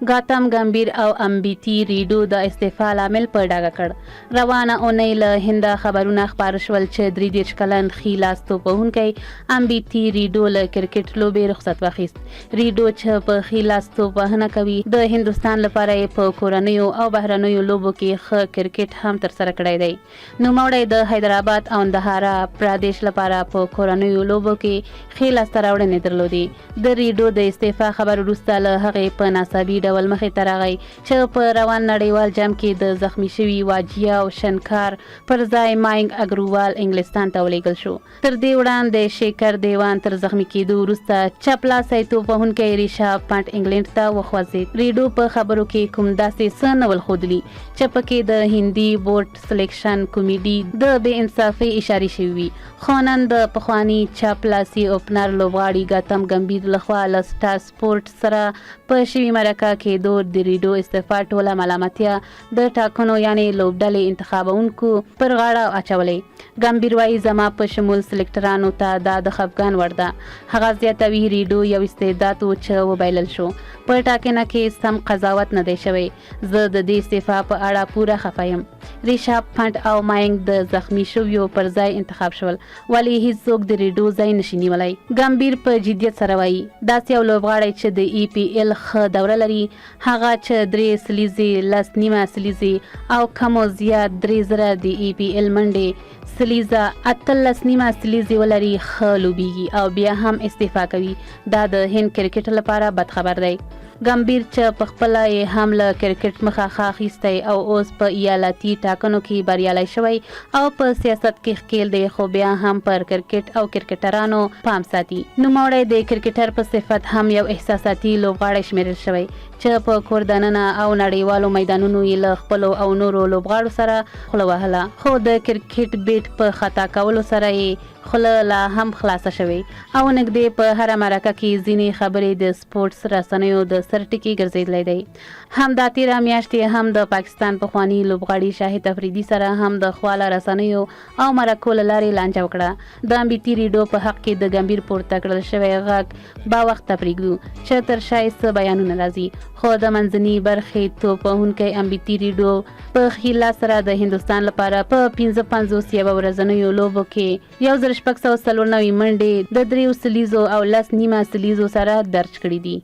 ګاتم ګمبیر او امبیتي ریډو د استعفا لامل په ډاګه کړ. روانه اونۍ له هنده خبرونه خپاره شول چې 33 کلن ښي لاس توپ وهونکی امبیتي ریډو له کرکټ لوبې رخصت واخیست. ریډو چې په ښي لاس توپ وهنه کوي، د هندوستان لپاره یې په کورنیو او بهرنیو لوبو کې ښه کرکټ هم ترسره کړی دی. نوموړی د حیدرآباد او اندهارا پرادیش لپاره په کورنیو لوبو کې ښې لاسته راوړنې درلودې. د ریډو د استعفا خبر وروسته له هغې په ناڅابي ډول مخې ته راغی چې په روان نړیوال جام کې د زخمي شوي واجیا او شنکار پر ځای ماینګ اګروال انګلستان ته ولېږل شو. تر دې وړاندې شیکر دیوان تر زخمي کېدو وروسته چپ لاسی توپ وهونکی ریشاب پنټ انګلینډ ته وخوځېد. ریډو په خبرو کې کوم داسې څه نه ول ښودلي چې پکې د هندي بورډ سلیکشن کمیډي د بې انصافۍ اشارې شوي وي، خو نن د پخواني چپ لاسي اوپنر لوبغاړي ګاتم ګمبیر لخوا له سټار سپورټ سره په شوي مرکه کې دور د ریډو استعفا ټوله ملامتیا د ټاکنو یعنې لوبډلې انتخابونکو پر غاړه اچولې. ګمبیر وايي، زما په شمول سلیکټرانو ته دا د خفګان وړ ده. هغه زیاتوي، ریډو یو استعداد و چې وبایلل شو. په ټاکنه کې سم قضاوت نه دی شوی. زه د دې استعفا په اړه پوره خفه یم. ریشاب پنټ او ماینګ د زخمي شویو پر ځای انتخاب شول، ولې هیڅوک د ریډو ځای نشي نیولی. ګمبیر په جدیت سره وايي، داسې یو لوبغاړی چې د ای پي ایل ښه دوره لري، هغه چې درې سلیزې، لس نیمه سلیزې او کم و زیات 3000 د ای پي ایل منډې، سلیزه، 18 نیمه سلیزې ولري، ښه لوبیږي او بیا هم استعفا کوي، دا د هند کرکټ لپاره بد خبر دی. ګمبیر چې په خپله یې هم له کرکټ مخه ښه اخیستی او اوس په ایالتي ټاکنو کې بریالی شوی او په سیاست کې ښکېل دی، خو بیا هم پر کرکټ او کرکټرانو پام ساتي. نوموړی د کرکټر په صفت هم یو احساساتي لوبغاړی شمېرل شوی چې په کور دننه او نړیوالو میدانونو یې له خپلو او نورو لوبغاړو سره خوله وهله، خو د کرکټ بیټ په خطا کولو سره یې خوله لا هم خلاصه شوې او نږدې په هره مرکه کې ځینې خبرې د سپورټس رسنیو د سر ټکي ګرځېدلی دی. همدا تېره میاشت یې هم د پاکستان پخواني لوبغاړي شاهد افریدي سره هم د خواله رسنیو او مرکو له لارې لانجه وکړه. د امبیتي ریډو په حق کې د ګمبیر پورته کړل شوی غږ با وخته پرېږدو چې تر شا یې څه بیانونه راځي، خو د منځني برخې توپ وهونکی امبیتي ریډو په ښي لاس سره د هندوستان لپاره په 55 یوه ورځنیو لوبو کې 1694 منډې د دریو سلیزو او لس نیمه سلیزو سره درج کړې دي.